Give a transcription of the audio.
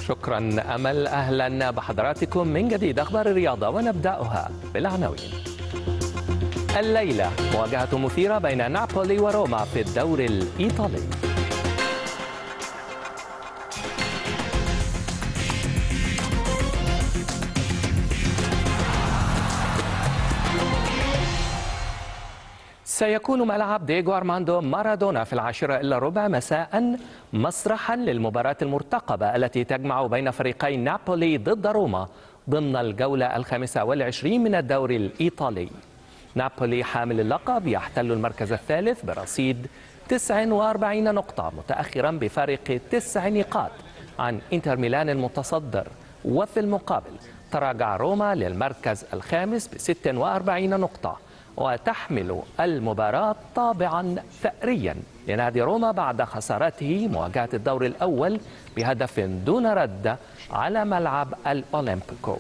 شكرا أمل. أهلا بحضراتكم من جديد. أخبار الرياضة ونبدأها بالعناوين. الليلة مواجهة مثيرة بين نابولي وروما في الدوري الإيطالي. سيكون ملعب دييغو أرماندو مارادونا في 9:45 مساء مسرحا للمباراة المرتقبة التي تجمع بين فريقي نابولي ضد روما ضمن الجولة 25 من الدوري الإيطالي. نابولي حامل اللقب يحتل المركز الثالث برصيد 49 نقطة، متأخرا بفارق 9 نقاط عن إنتر ميلان المتصدر، وفي المقابل تراجع روما للمركز الخامس ب 46 نقطة. وتحمل المباراة طابعا ثأريا لنادي روما بعد خسارته مواجهة الدور الأول بهدف دون رد على ملعب الأولمبيكو.